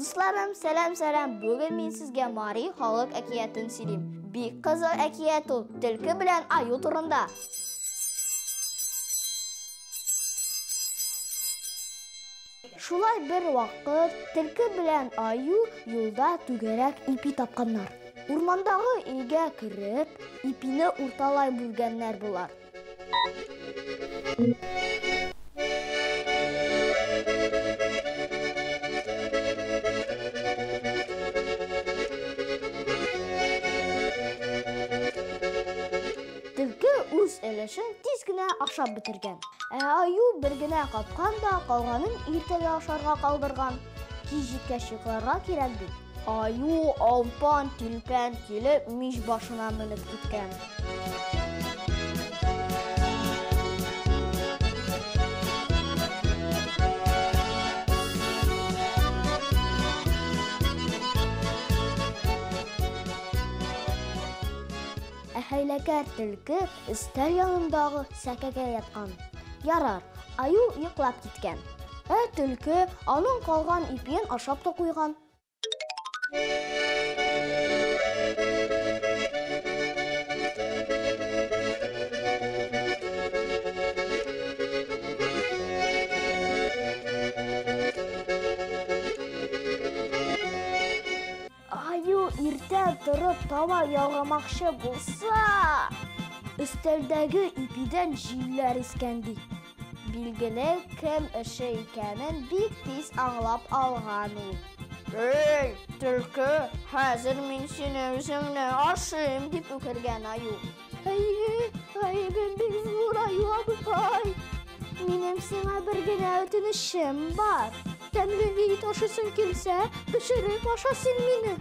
Дусларым, сәлам, сәлам. Бүген мин сезгә Мари халык әкиятен сөйлим. Бик кызык әкият ул, төлке белән аю турында. Шулай бер вакыт төлке белән аю юлда түгәрәк ипи тапканнар. Урмандагы өйгә кереп, ипине урталай бүлгәннәр болар. Төлке үз өлешен тиз генә ашап бетергән. Ә аю бер генә капкан да калганын иртәгә ашарга калдырган. Кич җиткәч йокларга кирәк бит. Аю алпан-тилпән килеп мич башына менеп киткән. Ә хәйләкәр төлке өстәл янындагы сәкегә яткан. Ярар, аю йоклап киткән. Ә төлке аның калган ипиен ашап та куйган. Аю иртә торып таба ялгамакчы булса, өстәлдәге ипидән җилләр искән ди. Билгеле, кем эше икәнен бик тиз аңлап алган ул. Эй, төлке, хәзер мин сине үзеңне ашыйм, дип үкергән аю. Әйе, гаебем бик зур, аю абыкай. Минем сиңа бер генә үтенечем бар. Тәмле ит ашыйсың килсә, пешереп аша син мине.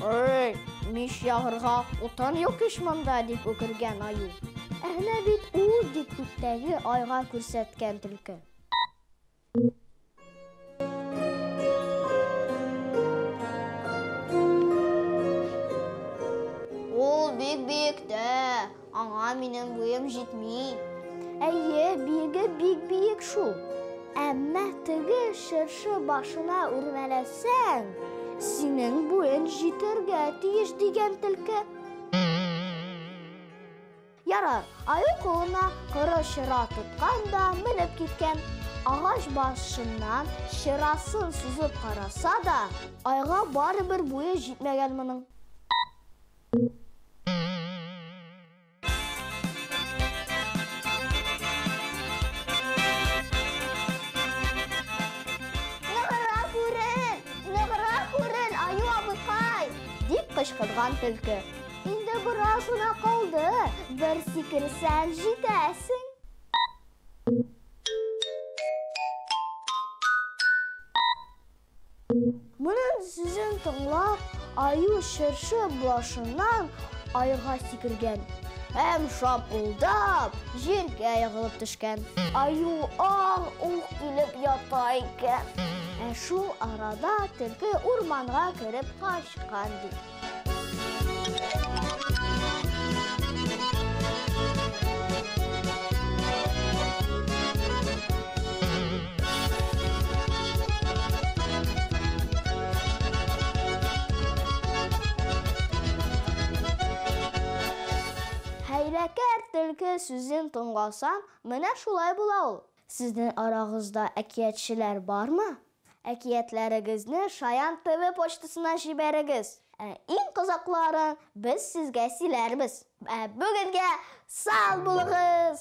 Эй, мич ягырга утын юк ич монда, дип үкергән аю. Әнә бит ул, дип күктәге айга күрсәткән төлке. Ул бик биектә, аңа минем буем җитми. Әйе, биеге бик биек шул. Әмма теге чыршы башына үрмәләсәң, синең буең җитәргә тиеш, дигән төлке. Ярар, аю кулына коры чыра тоткан да менеп киткән. Агач башыннан чырасын сузып караса да, айга барыбер буе җитмәгән моның. Ныграк үрел, ныграк үрел, аю абыкай, дип кычкырган төлке. Инде бераз гына калды, бер сикерсәң җитәсең. Моның сүзен тыңлап, аю чыршы башыннан айга сикергән һәм шапылдап җиргә егылып төшкән. Аю ах-ух килеп ята икән. Ә шул арада төлке урманга кереп качкан ди. Хәйләкәр төлке сүзен тыңласаң, менә шулай була ул. Сезнең арагызда әкиятчеләр бармы? Әкиятләрегезне Шаян ТВ почтасына җибәрегез. Ә иң кызыкларын без сезгә сөйләрбез. Ә бүгенгә сау булыгыз!